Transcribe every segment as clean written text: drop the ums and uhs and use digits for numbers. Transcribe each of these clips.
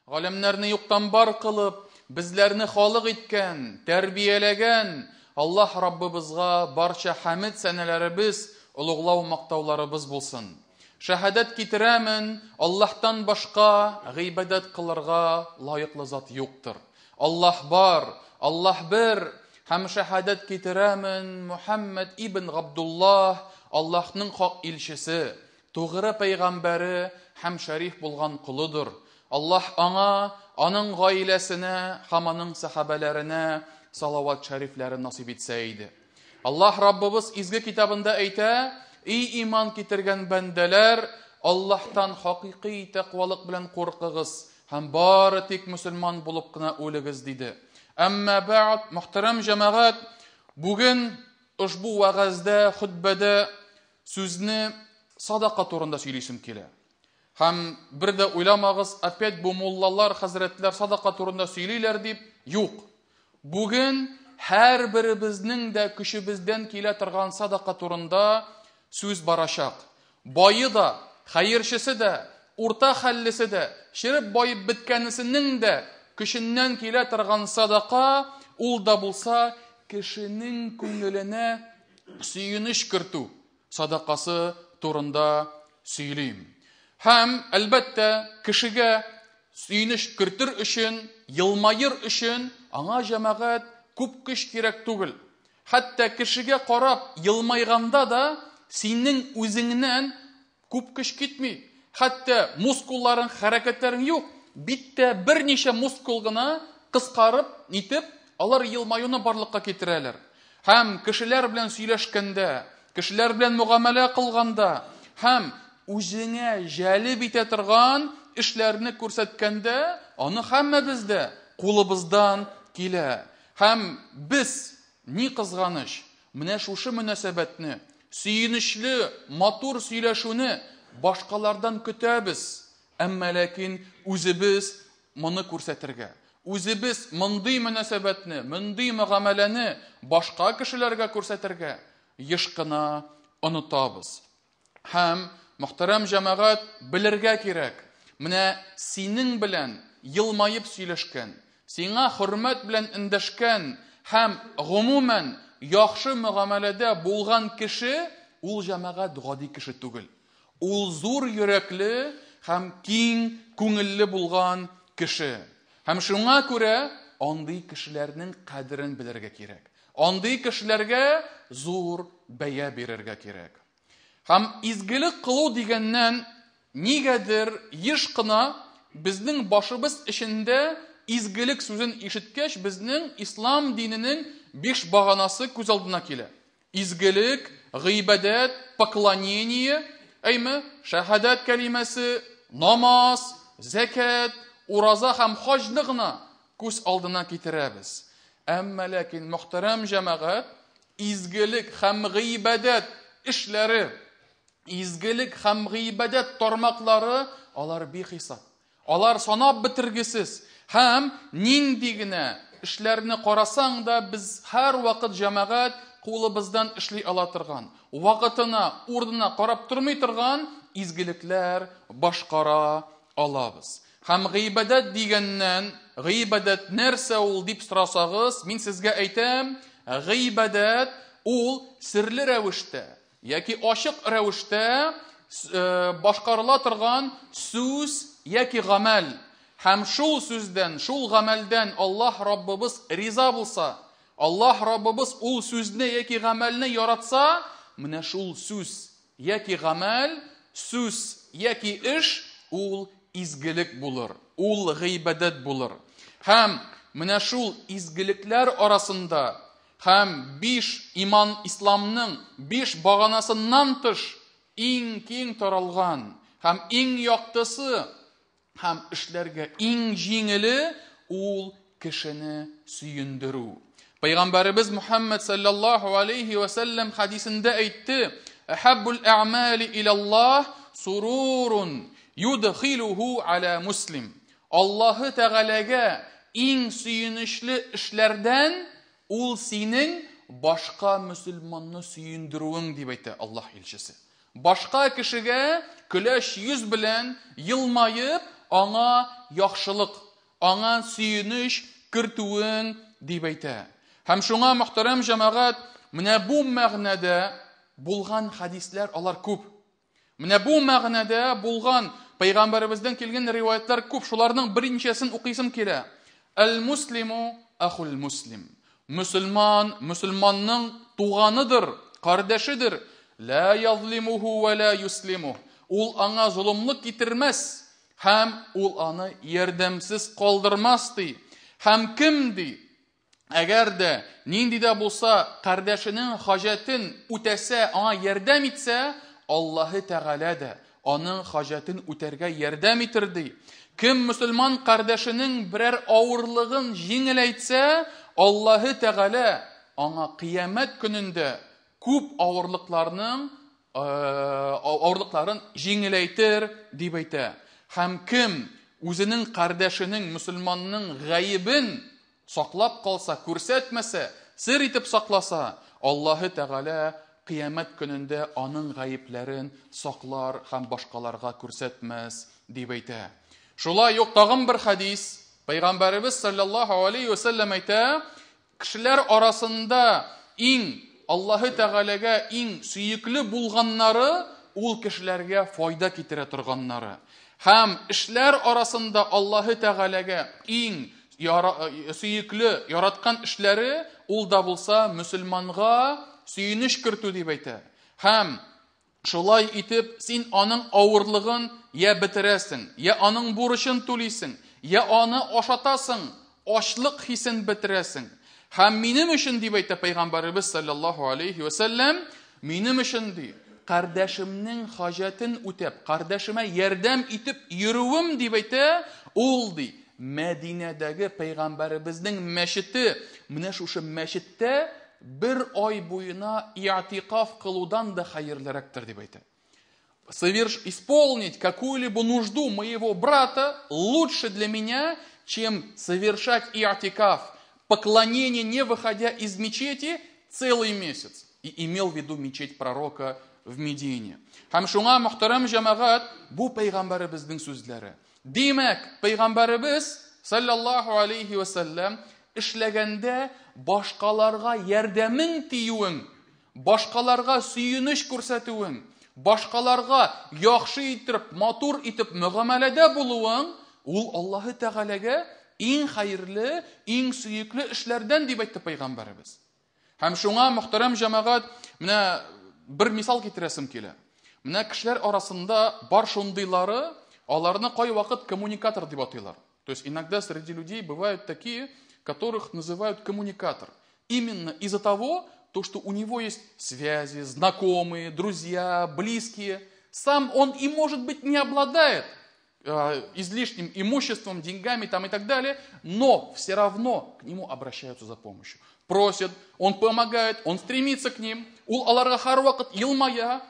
Галәмнәрне юктан бар кылып, безләрне халык иткән, тәрбияләгән Аллаһ Раббыбызга барча хәмд сәнәләребез, олуглау мактауларыбыз булсын. Шәһадәт китерәмен, Аллаһтан башка гыйбадәт кылырга лаеклы зат юктыр. Аллаһ бар, Аллаһ бер, һәм шәһадәт китерәмен, Мухаммад ибн Габдуллаһ Аллаһның хак илчесе, тугры пәйгамбәре һәм шәриф булган колыдыр. Аллаһ аңа, аның гаиләсенә һәм аның сәхабәләренә салават шәрифләрен насыйп итсә иде. Аллаһ Раббыбыз изге китабында әйтә: "Ий иман китергән бәндәләр, Аллаһтан хакыйкый тәкъвалык белән куркыгыз һәм бары тик мөселман булып кына үлегез", диде. Әмма бәгъд, мөхтәрәм җәмәгать, бүген ошбу вәгазьдә, хөтбәдә сүзне садака турында сөйлисем килә. Һәм бер дә уйламагыз, опять бу муллалар, хәзрәтләр садака турында сөйлиләр дип, юк. Бүген һәрберебезнең дә көчебездән килә торган садака турында сүз барачак. Бае да, хәерчесе дә, урта хәллесе дә, череп баеп беткәнесенең дә көченнән килә торган садака, ул да булса кешенең күңеленә сөенеч кертү садакасы турында сөйлим. Һәм, әлбәттә, кешегә сөенеч кертер өчен, елмаер өчен аңа җәмәгать күп көч кирәк түгел. Хәтта кешегә карап елмайганда да синең үзеңнән күп көч китми. Хәтта мускулларың, хәрәкәтләрең юк. Биттә берничә мускул гына кыскарып, нитеп, алар елмаюны барлыкка китерәләр. Һәм кешеләр белән сөйләшкәндә, кешеләр белән мөгамәлә кылганда һәм үзеңә җәлеп итә торган эшләрне күрсәткәндә, аны һәммәбез дә кулыбыздан килә. Һәм без, ни кызганыч, менә шушы мөнәсәбәтне, сөенечле, матур сөйләшүне башкалардан көтәбез. Әмма ләкин үзебез моны күрсәтергә, үзебез мондый мөнәсәбәтне, мондый мөгамәләне башка кешеләргә күрсәтергә еш кына онытабыз. Һәм, мөхтәрәм җәмәгать, белергә кирәк, менә синең белән елмаеп сөйләшкән, сиңа хөрмәт белән эндәшкән һәм гомумән яхшы мөгамәләдә булган кеше, ул җәмәгать гади кеше түгел. Ул зур йөрәкле һәм киң күңелле булган кеше. Һәм шуңа күрә андый кешеләрнең кадерен белергә кирәк. Андый кешеләргә зур бәя бирергә кирәк. Һәм изгелек кылу дигәннән нигәдер еш кына безнең башыбыз эчендә изгелек сүзен ишеткәч, безнең ислам диненең биш баганасы күз алдына килә. Изгелек, гыйбадәт, поклонение, әйме, шәһадәт кәлимәсе, намаз, зәкәт, ураза һәм хаҗны гына күз алдына китерәбез. Әмма ләкин, мөхтәрәм җәмәгать, изгелек һәм гыйбадәт эшләре, изгелек һәм гыйбадәт тармаклары алар бихисап. Алар санап бетергесез. Һәм нинди генә эшләрне карасаң да, без һәрвакыт җәмәгать кулыбыздан эшли ала торган, вакытына, урынына карап тормый торган изгелекләр башкара алабыз. Һәм гыйбадәт дигәннән, гыйбадәт нәрсә ул дип сорасагыз, мин сезгә әйтәм, гыйбадәт ул серле рәвештә яки ачык рәвештә башкарыла торган сүз яки гамәл. Һәм шул сүздән, шул гамәлдән Аллаһ Раббыбыз риза булса, Аллаһ Раббыбыз ул сүзне яки гамәлне яратса, менә шул сүз яки гамәл, сүз яки эш ул изгелек булыр, ул гыйбадәт булыр. Һәм менә шул изгелекләр арасында һәм биш иман исламның биш баганасыннан тыш иң киң таралган һәм иң яктысы һәм эшләргә иң җиңеле ул кешене сөендерү. Пәйгамбәребез Мухаммад саллаллаху алейхи ва саллям хадисендә әйтте: "Ахаббул а'мали илаллаһ сурурун юдхилуху аля муслим". Аллаһы Тәгаләгә иң сөенечле эшләрдән ул синең башка мөселманны сөендерүең дип әйтә Аллаһ илчесе. Башка кешегә көләч йөз белән елмаеп, аңа яхшылык, аңа сөенеч кертүең дип әйтә. Һәм шуңа, мөхтәрәм җәмәгать, менә бу мәгънәдә булган хәдисләр алар күп. Менә бу мәгънәдә булган пәйгамбәребездән килгән риваятлар күп. Шуларның берничәсен укыйсым килә. Әл-муслиму ахул муслим. Мөселман, мөселманның туганыдыр, кардәшедер. Ла язлимуху ва ла юслимух. Ул аңа золымлык китермәс һәм ул аны ярдәмсез калдырмас ди. Һәм кем ди? Әгәр дә нинди дә булса кардәшенең хаҗәтен үтәсә, аңа ярдәм итсә, Аллаһы Тәгалә дә аның хаҗәтен үтәргә ярдәм итер ди. Кем мөселман кардәшенең берәр авырлыгын җиңеләйтсә, Аллаһы Тәгалә аңа кыямәт көнендә күп авырлыкларның авырлыкларын җиңеләйтер дип әйтә. Һәм кем үзенең кардәшенең, мөселманның гаебен саклап калса, күрсәтмәсә, сер итеп сакласа, Аллаһы Тәгалә кыямәт көнендә аның гаепләрен саклар һәм башкаларга күрсәтмәс дип әйтә. Шулай ук тагын бер хәдис, Пәйгамбәребез саллаллаһу алейхи ва сәлләм әйтә, кешеләр арасында иң Аллаһы Тәгаләгә иң сөекле булганнары ул кешеләргә файда китерә торганнары. Һәм эшләр арасында Аллаһы Тәгаләгә иң сөекле, яраткан эшләре ул да булса мөселманга сөенеч кертү дип әйтә. Һәм шулай итеп син аның авырлыгын я бетерәсең, я аның бурычын түлисең, я аны ашатасың, ачлык хисен бетерәсең. Һәм минем өчен дип әйтә Пәйгамбәребез саллаллаһу алейхи ва сәлләм, минем өчен ди, кардәшемнең хаҗәтен үтәп, кардәшемә ярдәм итеп йөрүем дип әйтә, ул ди, Мәдинәдәге пәйгамбәребезнең мәчете, менә шушы мәчеттә бер ай буена иатикаф кылудан да хәерлерәктер дип әйтә. Исполнить какую-либо нужду моего брата лучше для меня, чем совершать иатикаф, поклонение, не выходя из мечети, целый месяц. И имел в виду мечеть пророка в Медине. Һәм шуңа, мөхтәрәм җәмәгать, бу пәйгамбәребезнең сүзләре. Димәк, пәйгамбәребез саллаллаһу алейхи ва сәлләм эшләгәндә башкаларга ярдәмең тиюең, башкаларга сөенеч күрсәтүең, башкаларга яхшы итеп, матур итеп мөгамәләдә булуың, ул Аллаһы Тәгаләгә иң хәерле, иң сөекле эшләрдән дип әйтте пәйгамбәребез. Һәм шуңа, мөхтәрәм җәмәгать, менә бер мисал китерәсем килә. Менә кешеләр арасында бар шундыйлары, аларны кайвакыт коммуникатор дип атыйлар. То есть иногда среди людей бывают такие, которых называют коммуникатор. Именно из-за того, то, что у него есть связи, знакомые, друзья, близкие. Сам он и, может быть, не обладает излишним имуществом, деньгами там и так далее, но все равно к нему обращаются за помощью. Просят, он помогает, он стремится к ним. Ул аларга һәрвакыт елмая,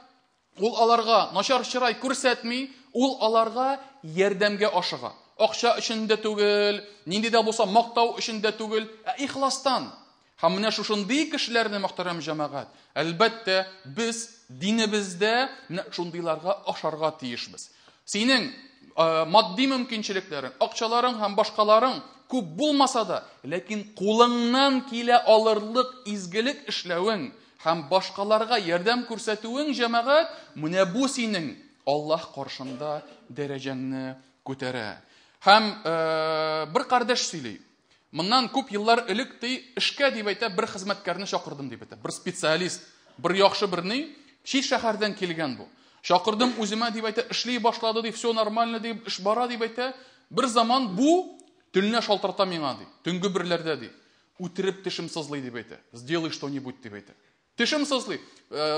ул аларга начар чырай күрсәтми, ул аларга ярдәмгә ашыга. Акча өчен дә түгел, нинди дә булса мактау өчен дә түгел, ә ихластан. Һәм менә шушындый кешеләрне, мөхтәрәм җәмәгать, әлбәттә, без динебездә менә шундыйларга ашарга тиешбез. Синең матди мөмкинчелекләрең, акчаларың һәм башкаларың күп булмаса да, ләкин кулыңнан килә алырлык изгелек эшләвең һәм башкаларга ярдәм күрсәтүең, җәмәгать, менә бу синең Аллаһ каршында дәрәҗәңне күтәрә. Һәм бер кардәш сөйли. Моннан күп еллар элек ди, эшкә дип әйтә, бер хезмәткәрне чакырдым дип әйтә. Бер специалист, бер яхшы бер ни, чит шәһәрдән килгән бу. Чакырдым үземә дип әйтә, эшли башлады дип, все нормально дип, эш бара дип әйтә. Бер заман бу төнлә шалтырата миңа ди, төнге берләрдә ди. Үтереп тешем сызлый дип әйтә. Сделай что-нибудь дип әйтә. Тешем сызлый.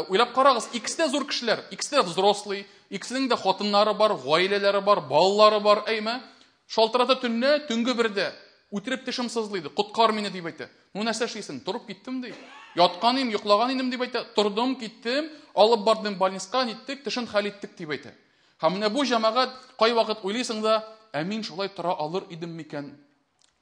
Уйлап карагыз, икесе дә зур кешеләр, икесе дә взрослый, икесенең дә хатыннары бар, гаиләләре бар, балалары бар, әйме? Шалтырата төнлә, төнге бердә. Үтереп тешем сызлый ди, коткар мине дип әйтә. Ну нәрсә эшлисең? Торып киттем ди. Яткан идем, йоклаган идем дип әйтә. Тордым, киттем, алып бардым больницка, ниттек, тешен хәл иттек дип әйтә. Һәм менә бу җәмәгать кайвакыт уйлыйсың да, ә мин шулай тора алыр идем микән?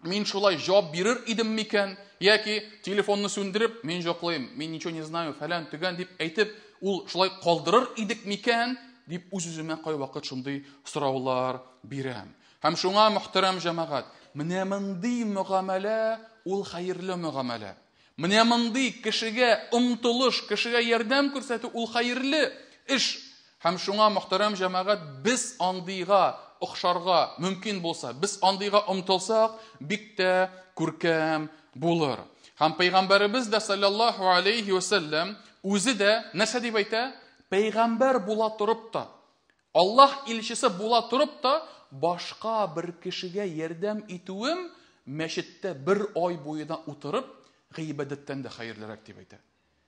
Мин шулай җавап бирер идем микән? Яки телефонны сүндереп, мин йоклыйм, мин ничего не знаю, фәлән төгән дип әйтеп, ул шулай калдырыр идек микән? Дип үз-үземә кайвакыт шундый сораулар бирәм. Һәм шуңа, мөхтәрәм җәмәгать, менә мондый мөгамәлә ул хәерле мөгамәлә. Менә мондый кешегә омтылыш, кешегә ярдәм күрсәтү ул хәерле эш. Һәм шуңа, мөхтәрәм җәмәгать, без андыйга охшарга мөмкин булса, без андыйга омтылсак, бик тә күркәм булыр. Һәм пәйгамбәребез дә саллаллаһу алейхи ва сәлләм үзе дә нәрсә дип әйтә? Пәйгамбәр була торып та, Аллаһ илчесе була торып та, башка бер кешегә ярдәм итүем мәчеттә бер ай буена утырып, гыйбадәттән дә хәерлерәк дип әйтә.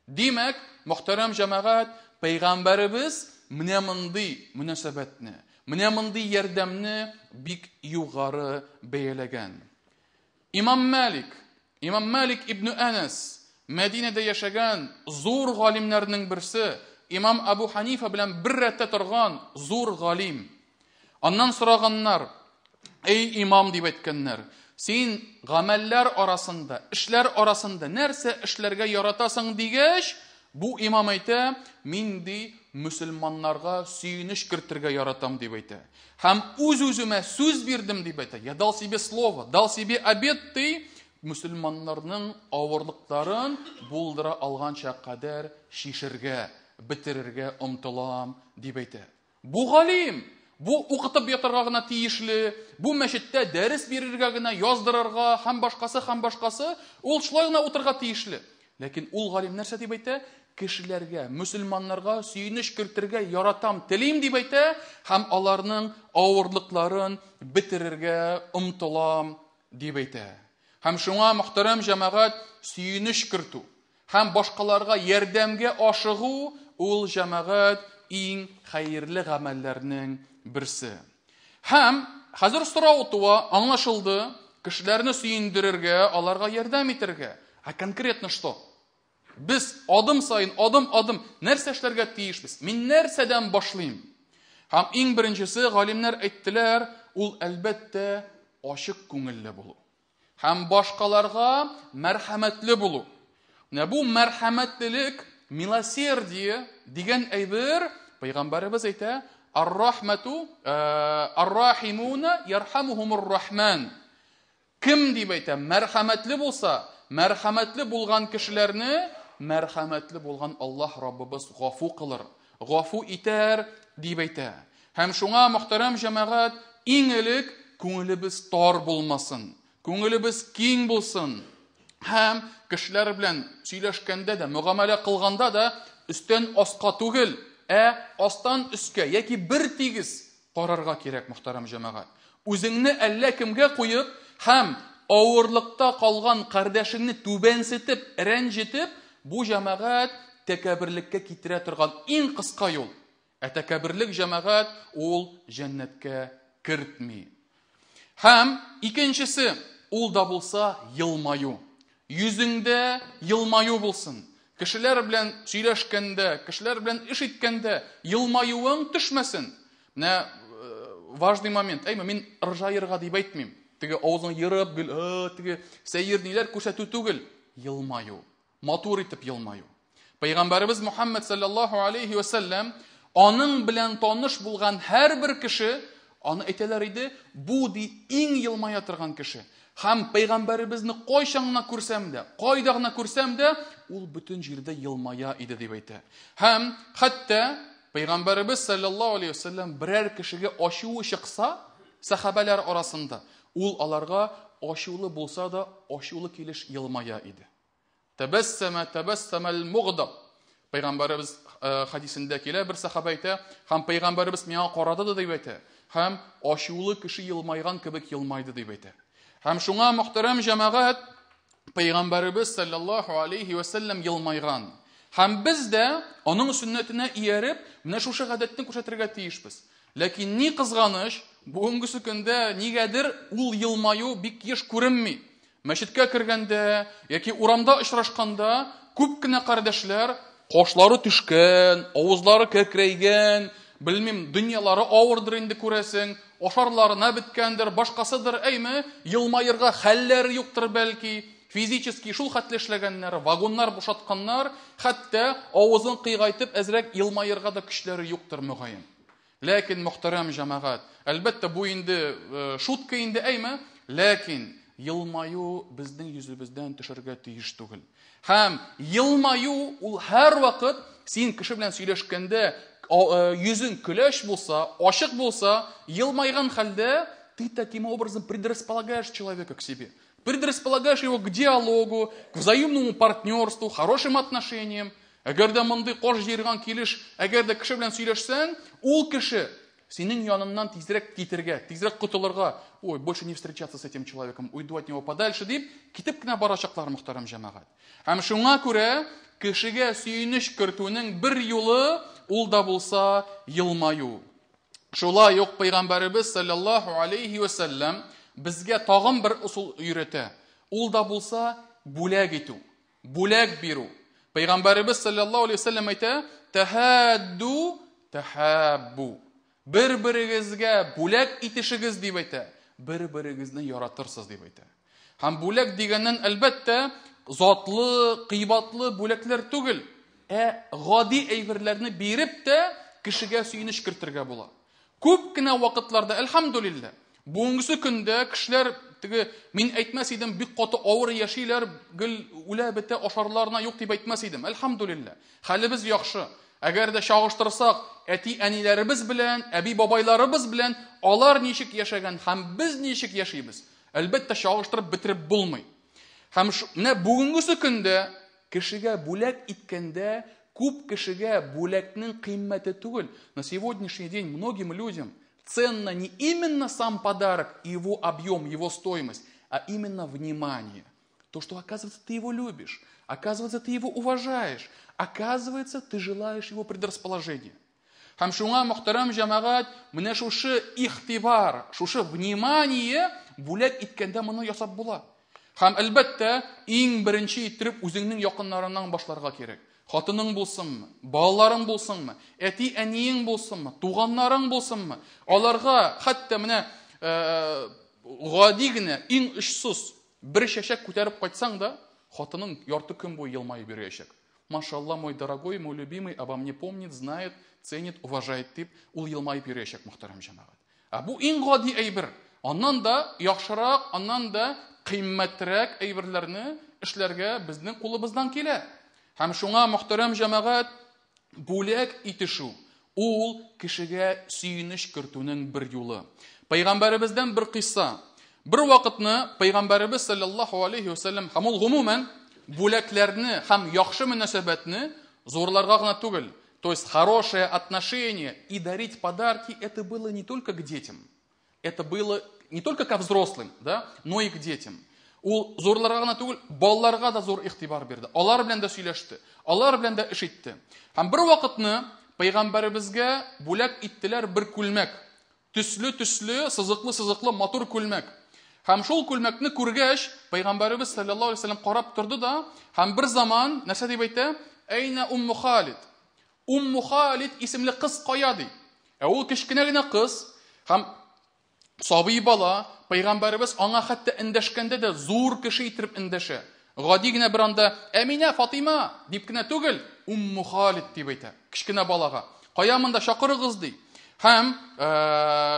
Димәк, мөхтәрәм җәмәгать, пәйгамбәребез менә мондый мөнәсәбәтне, менә мондый ярдәмне бик югары бәяләгән. Имам Малик, Имам Малик ибн Әнәс, Мәдинәдә яшәгән зур галимнәрнең берсе, Имам Абу Ханифа белән бер рәттә торган зур галим. Аннан сораганнар: "Эй имам", дип әйткәннәр, "син гамәлләр арасында, эшләр арасында нәрсә эшләргә яратасың?" дигәч, бу имам әйтә: "Мин ди мөселманнарга сөенеч кертергә яратам", дип әйтә. Һәм үз-үземә сүз бирдем, дип әйтә. Я дал себе слово, дал себе обет, ди, мөселманнарның авырлыкларын булдыра алганча кадәр шишергә, бетерергә омтылам, дип әйтә. Бу галим, бу укытып ятарга гына тиешле, бу мәчеттә дәрес бирергә генә, яздырырга һәм башкасы, һәм башкасы, ул шулай гына утырырга тиешле. Ләкин ул галим нәрсә дип әйтә? Кешеләргә, мөселманнарга сөенеч кертергә яратам, телим дип әйтә һәм аларның авырлыкларын бетерергә омтылам дип әйтә. Һәм шуңа, мөхтәрәм җәмәгать, сөенеч кертү һәм башкаларга ярдәмгә ашыгу ул җәмәгать иң хәерле гамәлләрнең берсе. Һәм хәзер сорау туа, аңлашылды, кешеләрне сөендерергә, аларга ярдәм итәргә. А конкретно что? Без адым саен, адым-адым нәрсә эшләргә тиешбез? Мин нәрсәдән башлыйм? Һәм иң беренчесе, галимнәр әйттеләр, ул әлбәттә ачык күңелле булу. Һәм башкаларга мәрхәмәтле булу. Менә бу мәрхәмәтлелек, милосердие дигән әйбер, пәйгамбәребез әйтә, ар-рахмату, ар-рахимуна ярхамухумур рахман. Кем дип әйтә, мәрхәмәтле булса, мәрхәмәтле булган кешеләрне мәрхәмәтле булган Аллаһ Раббыбыз гафу кылыр, гафу итәр дип әйтә. Һәм шуңа, мөхтәрәм җәмәгать, иң элек күңелебез тар булмасын, күңелебез киң булсын. Һәм кешеләр белән сөйләшкәндә дә, мөгамәлә кылганда да өстән аска түгел, ә астан өскә яки бер тигез карарга кирәк, мөхтәрәм җәмәгать. Үзеңне әллә кемгә куеп һәм авырлыкта калган кардәшеңне түбәнсетеп, рәнҗетеп, бу җәмәгать тәкәбберлеккә китерә торган иң кыска юл. Ә тәкәбберлек җәмәгать ул җәннәткә кертми. Һәм икенчесе, ул да булса елмаю. Йөзеңдә елмаю булсын. Кешеләр белән сөйләшкәндә, кешеләр белән эш иткәндә елмаюың төшмәсен. Менә важный момент. Әйме, мин ыржаерга дип әйтмим. Теге авызың ерып, гел, теге сәер ниләр күрсәтү түгел. Елмаю. Матур итеп елмаю. Пәйгамбәребез Мухаммад саллаллаһу алейхи ва сәлләм аның белән таныш булган һәрбер кеше аны әйтәләр иде, бу ди иң елмая торган кеше. Һәм пәйгамбәребезне кайчан гына күрсәм дә, кайда гына күрсәм дә, ул бөтен җирдә елмая иде дип әйтә. Һәм хәтта пәйгамбәребез саллаллаһу алейхи ва сәлләм берәр кешегә ачуы чыкса, сәхабәләр арасында, ул аларга ачулы булса да, ачулы килеш елмая иде. Тәбәссәмә тәбәссәмәл мугдаб. Пәйгамбәребез хадисендә килә, бер сахаба әйтә, һәм пәйгамбәребез миңа карады да дип әйтә, һәм ачулы кеше елмайган кебек елмайды дип әйтә. Һәм шуңа, мөхтәрәм җәмәгать, пәйгамбәребез саллаллаһу алейхи ва сәлләм елмайган. Һәм без дә аның сөннәтенә ияреп, менә шушы гадәтне күрсәтергә тиешбез. Ләкин ни кызганыч, бүгенгесе көндә нигәдер ул елмаю бик еш күренми. Мәчеткә кергәндә яки урамда очрашканда күп кенә кардәшләр кашлары төшкән, авызлары кәкрәйгән, белмим, дөньялары авырдыр инде күрәсең, ашарларына беткәндер, башкасыдыр, әйме, елмаерга хәлләре юктыр бәлки, физически шул хәтле эшләгәннәр, вагоннар бушатканнар, хәтта авызын кыйгайтып әзрәк елмаерга да көчләре юктыр мөгаен. Ләкин, мөхтәрәм җәмәгать, әлбәттә, бу инде шутка инде, әйме? Ләкин елмаю безнең йөзебездән төшәргә тиеш түгел. Һәм елмаю ул һәрвакыт син кеше белән сөйләшкәндә йөзең көләч булса, ачык булса, елмайган хәлдә ты таким образом предрасполагаешь человека к себе. Предрасполагаешь его к диалогу, к взаимному партнерству, хорошим отношениям. Әгәр дә мондый каш җыерган килеш, әгәр дә кеше белән сөйләшсәң, ул кеше синең яныннан тизрәк китергә, тизрәк котылырга, ой, больше не встречаться с этим человеком, уйду от него подальше дип, китеп кенә барачаклар, мөхтәрәм җәмәгать. Һәм шуңа күрә кешегә сөенеч кертүнең бер юлы ул да булса елмаю. Шулай ук Пәйгамбәребез саллаллаһу алейхи ва сәлләм безгә тагын бер ысул өйрәтә. Ул да булса бүләк итү, бүләк бирү. Пәйгамбәребез саллаллаһу алейхи ва сәлләм әйтә: "Тәһадду тәһаббу". Бер-берегезгә бүләк итешегез дип әйтә, бер-берегезне яратырсыз дип әйтә. Һәм бүләк дигәннән, әлбәттә, затлы, кыйбатлы бүләкләр түгел, ә гади әйберләрне биреп тә кешегә сөенеч кертергә була. Күп кенә вакытларда, әлхәмдүлилләһ, бүгенге көндә кешеләр теге, мин әйтмәс идем, бик каты авыр яшиләр, гел үлә бетә, ашарларына юк дип әйтмәс идем. Әлхәмдүлилләһ, хәлебез яхшы. Әгәр дә чагыштырсак, әти-әниләребез белән, әби-бабайларыбыз белән алар ничек яшәгән һәм без ничек яшибез, әлбәттә, чагыштырып бетереп булмый. Һәм менә бүгенгесе көндә кешегә бүләк иткәндә күп кешегә бүләкнең кыйммәте түгел. На сегодняшний день многим людям ценно не именно сам подарок и его объем, его стоимость, а именно внимание. То, что, оказывается, ты его любишь, оказывается, ты его уважаешь, оказывается, ты желаешь его предрасположения. Һәм шуңа, мөхтәрәм җәмәгать, менә шушы игътибар, шушы внимание бүләк иткәндә моны ясап була. Һәм әлбәттә, иң беренче иттереп үзеңнең якыннарыңнан башларга кирәк. Хатының булсынмы, балаларың булсынмы, әти-әниең булсынмы, туганнарың булсынмы, аларга хәтта менә гади генә иң очсыз бер чәчәк күтәреп кайтсаң да, хатының ярты көн буе елмаеп йөрәчәк. Машалла, мой дорогой, мой любимый, обо мне помнит, знает, ценит, уважает дип, ул елмаеп йөрәчәк, мөхтәрәм җәмәгать. Ә бу иң гади әйбер. Аннан да яхшырак, аннан да кыйммәтрәк әйберләрне эшләргә безнең кулыбыздан килә. Һәм шуңа, мөхтәрәм җәмәгать, бүләк итешү ул кешегә сөенеч кертүнең бер юлы. Пәйгамбәребездән бер кыйсса. Бер вакытны Пәйгамбәребез саллаллаһу алейхи ва сәлләм һәм ул гомумән бүләкләрне һәм яхшы мөнәсәбәтне зурларга гына түгел, то есть хорошее отношение и дарить подарки, это было не только к детям, это было не только ко взрослым, да, но и к детям. Ул зурларга гына түгел, балаларга да зур игътибар бирде. Алар белән дә сөйләште, алар белән дә эш итте. Һәм бер вакытны пәйгамбәребезгә бүләк иттеләр бер күлмәк. Төсле-төсле, сызыклы-сызыклы матур күлмәк. Һәм шул күлмәкне күргәч, пәйгамбәребез саллаллаһу алейһи ва сәлләм карап торды да, һәм бер заман нәрсә дип әйтә? Әйнә Умму Халид. Умму Халид исемле кыз кая ди? Ә ул кечкенә генә кыз һәм сабый бала, пәйгамбәребез аңа хәтта эндәшкәндә дә зур кеше итеп эндәшә. Гади генә бер анда Әминә, Фатима дип кенә түгел, Умму Халид дип әйтә кечкенә балага. Кая монда чакырыгыз ди. Һәм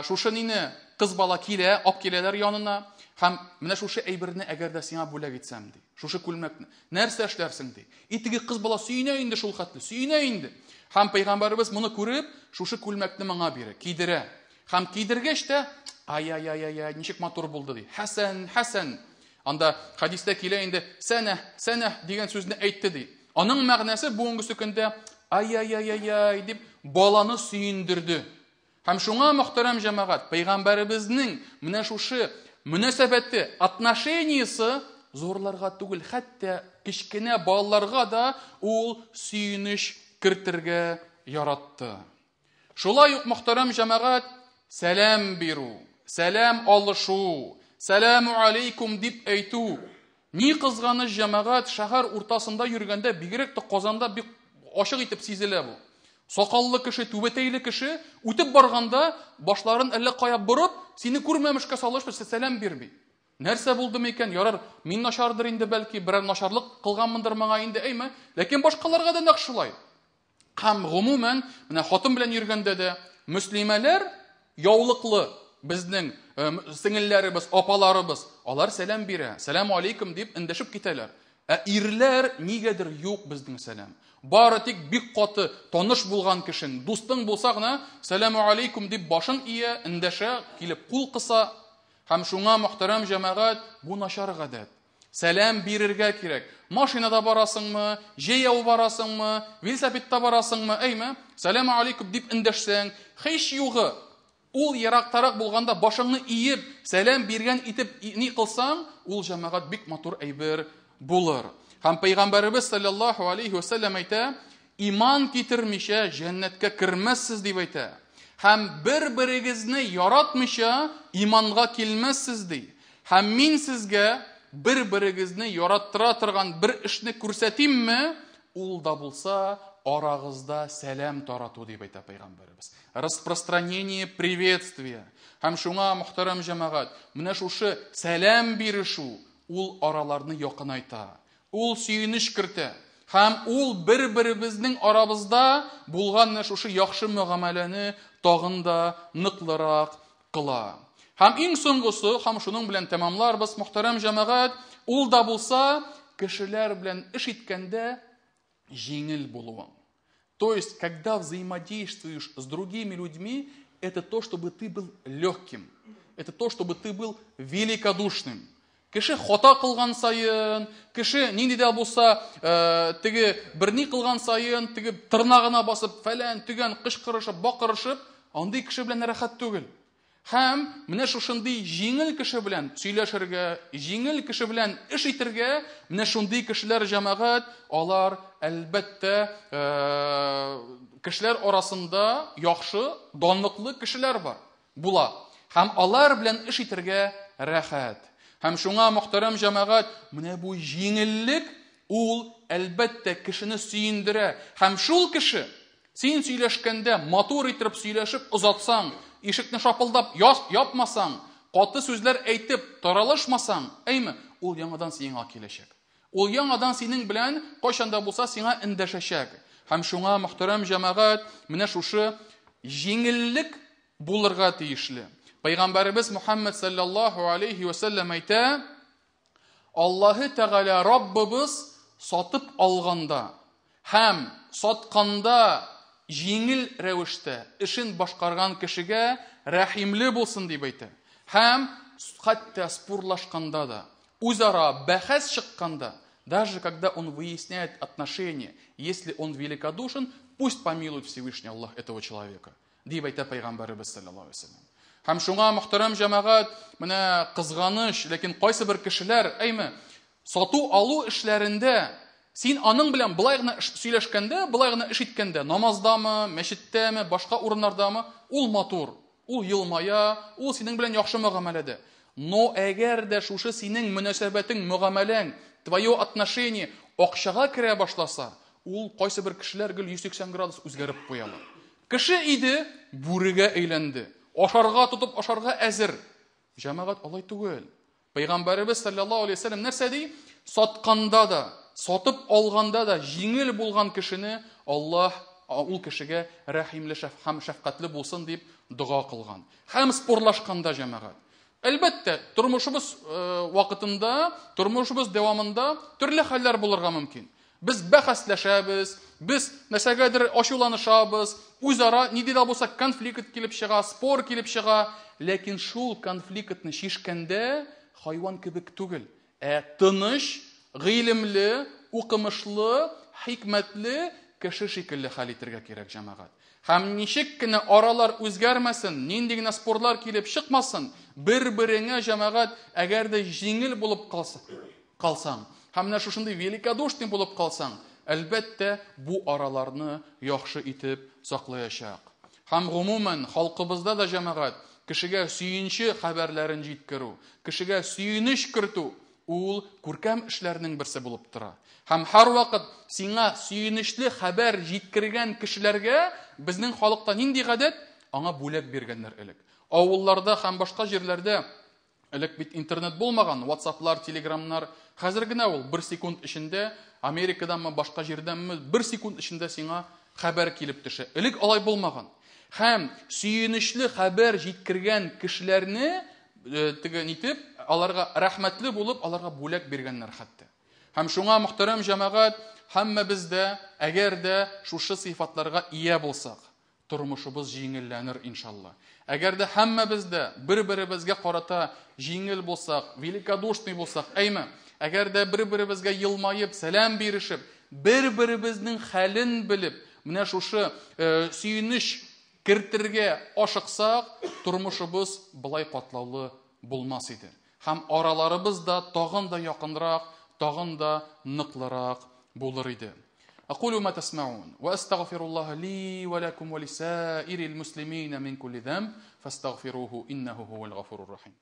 шушы нине кыз бала килә, ап киләләр янына. Һәм менә шушы әйберне әгәр дә сиңа бүләк итсәм ди. Шушы күлмәкне. Нәрсә эшләрсең ди. И теге кыз бала сөенә инде шул хәтле, сөенә инде. Һәм пәйгамбәребез моны күреп, шушы күлмәкне моңа бирә, кидерә. Һәм кидергәч тә, ай-ай-ай-ай, ничек матур булды ди. Хәсән, Хәсән. Анда хәдистә килә инде, сәнә, сәнә дигән сүзне әйтте ди. Аның мәгънәсе бүгенге көндә ай-ай-ай-ай дип баланы сөендерде. Һәм шуңа, мөхтәрәм җәмәгать, пәйгамбәребезнең менә шушы мөнәсәбәте, отношениесе зурларга түгел, хәтта кечкенә балаларга да ул сөенеч кертергә яратты. Шулай ук, мөхтәрәм җәмәгать, сәлам бирү, сәлам алышу, сәламу алейкум дип әйтү. Ни кызганыч, җәмәгать, шәһәр уртасында йөргәндә, бигрәк тә Казанда бик ачык итеп сизелә бу. Сакаллы кеше, түбәтәйле кеше үтеп барганда башларын әллә кая борып, сине күрмәмешкә салышып, сәлам бирми. Нәрсә булды микән? Ярар, мин начардыр инде, бәлки берәр начарлык кылганмындыр моңа инде, әйме? Ләкин башкаларга да нәкъ шулай. Һәм гомумән, менә хатын белән йөргәндә дә, Мөслимәләр яулыклы безнең сеңелләребез, апаларыбыз, алар сәлам бирә. Сәлам алейкум дип эндәшеп китәләр. Ә ирләр нигәдер юк безнең сәлам. Бары тик бик каты таныш булган кешең, дустың булса гына сәламу алейкум дип башын ия, эндәшә, килеп кул кыса. Һәм шуңа, мөхтәрәм җәмәгать, бу начар гадәт. Сәлам бирергә кирәк. Машинада барасыңмы, җәяү барасыңмы, велосипедта барасыңмы, әйме? Сәлам алейкум дип эндәшсәң, һич югы ул ерактарак булганда башыңны иеп, сәлам биргән итеп ни кылсаң, ул, җәмәгать, бик матур әйбер булыр. Һәм пәйгамбәребез саллаллаһу алейхи ва сәлләм әйтә, иман китермичә җәннәткә кермәссез дип әйтә. Һәм бер-берегезне яратмыйча иманга килмәссез ди. Һәм мин сезгә бер-берегезне яраттыра торган бер эшне күрсәтимме? Ул да булса арагызда сәлам тарату дип әйтә пәйгамбәребез. Распространение приветствия. Һәм шуңа, мөхтәрәм җәмәгать, менә шушы сәлам бирешү ул араларны якынайта. Ул сөенеч кертә. Һәм ул бер-беребезнең арабызда булган менә шушы яхшы мөгамәләне тагын да ныклырак кыла. Һәм иң соңгысы, һәм шуның белән тәмамларбыз, мөхтәрәм җәмәгать, ул да булса кешеләр белән эш иткәндә җиңел булуың. То есть, когда взаимодействуешь с другими людьми, это то, чтобы ты был легким. Это то, чтобы ты был великодушным. Кеше хата кылган саен, кеше нинди дә булса, теге берни кылган саен, теге тырнагына басып, фәлән, төгән, кычкырышып, бакырышып, андый кеше белән рәхәт түгел. Һәм менә шушындый җиңел кеше белән сөйләшергә, җиңел кеше белән эш итергә, менә шундый кешеләр, җәмәгать, алар әлбәттә, кешеләр арасында яхшы, данлыклы кешеләр бар, була. Һәм алар белән эш итергә рәхәт. Һәм шуңа, мөхтәрәм җәмәгать, менә бу җиңеллек ул әлбәттә кешене сөендерә. Һәм шул кеше син сөйләшкәндә матур итеп сөйләшеп озатсаң, ишекне шапылдап япмасаң, каты сүзләр әйтеп таралышмасаң, әйме, ул яңадан сиңа киләчәк. Ул яңадан синең белән кайчан да булса сиңа эндәшәчәк. Һәм шуңа, мөхтәрәм җәмәгать, менә шушы җиңеллек булырга тиешле. Пәйгамбәребез Мухаммад саллаллаһу алейхи ва сәлләм әйтә, Аллаһы Тәгалә Раббыбыз сатып алганда һәм сатканда җиңел рәвештә эшен башкарган кешегә рәхимле булсын дип әйтә. Һәм хәтта спорлашканда да, үзара бәхәс чыкканда, даже когда он выясняет отношения, если он великодушен, пусть помилует Всевышний Аллах этого человека. Дип әйтә пәйгамбәребез саллаллаһу алейһи ва сәлләм. Һәм шуңа, мөхтәрәм җәмәгать, менә кызганыч, ләкин кайсы бер кешеләр, әйме, сату алу эшләрендә син аның белән былай гына сөйләшкәндә, былай гына эш иткәндә, намаздамы, мәчеттәме, башка урыннардамы, ул матур, ул елмая, ул синең белән яхшы мөгамәләдә. Но әгәр дә шушы синең мөнәсәбәтең, мөгамәләң, твое отношение акчага керә башласа, ул кайсы бер кешеләр гел 180 градус үзгәреп куялар. Кеше иде, бүрегә әйләнде. Ашарга тотып, ашарга әзер. Җәмәгать, алай түгел. Пәйгамбәребез саллаллаһу алейһи ва сәлләм нәрсә ди? Сатканда да, сатып алганда да җиңел булган кешене Аллаһ ул кешегә рәхимле һәм шәфкатьле булсын дип дога кылган. Һәм спорлашканда, җәмәгать. Әлбәттә, тормышыбыз вакытында, тормышыбыз дәвамында төрле хәлләр булырга мөмкин. Без бәхәсләшәбез, без нәрсәгәдер ачуланышабыз, үзара нинди дә булса конфликт килеп чыга, спор килеп чыга, ләкин шул конфликтны чишкәндә хайван кебек түгел, ә тыныч, гыйлемле, укымышлы, хикмәтле кеше шикелле хәл итәргә кирәк, җәмәгать. Һәм ничек кенә аралар үзгәрмәсен, нинди генә спорлар килеп чыкмасын, бер-береңә, җәмәгать, әгәр дә җиңел булып калсаң, һәм менә шушындый великодушный булып калсаң, әлбәттә, бу араларны яхшы итеп саклаячак. Һәм гомумән халкыбызда да, җәмәгать, кешегә сөенче хәбәрләрен җиткерү, кешегә сөенеч кертү ул күркәм эшләрнең берсе булып тора. Һәм һәрвакыт сиңа сөенечле хәбәр җиткергән кешеләргә безнең халыкта нинди гадәт? Аңа бүләк биргәннәр элек. Авылларда һәм башка җирләрдә элек бит интернет булмаган, WhatsApp'лар, Telegram'лар. Хәзер генә ул бер секунд эчендә Америкаданмы, башка җирдәнме, бер секунд эчендә сиңа хәбәр килеп төшә. Элек алай булмаган. Һәм сөенечле хәбәр җиткергән кешеләрне теге нитеп, аларга рәхмәтле булып, аларга бүләк биргәннәр хәтта. Һәм шуңа, мөхтәрәм җәмәгать, һәммәбез дә, әгәр дә шушы сыйфатларга ия булсак, тормышыбыз җиңелләнер, иншалла. Әгәр дә һәммәбез дә бер-беребезгә карата җиңел булсак, великодушный булсак, әйме, әгәр дә бер-беребезгә елмаеп, сәлам бирешеп, бер-беребезнең хәлен белеп, менә шушы сөенеч кертергә ашыксак, тормышыбыз былай катлаулы булмас иде. Һәм араларыбыз да тагын да якынрак, тагын да ныклырак булыр иде. أقول ما تسمعون وأستغفر الله لي ولكم ولسائر المسلمين من كل ذنب فاستغفروه إنه هو الغفور الرحيم.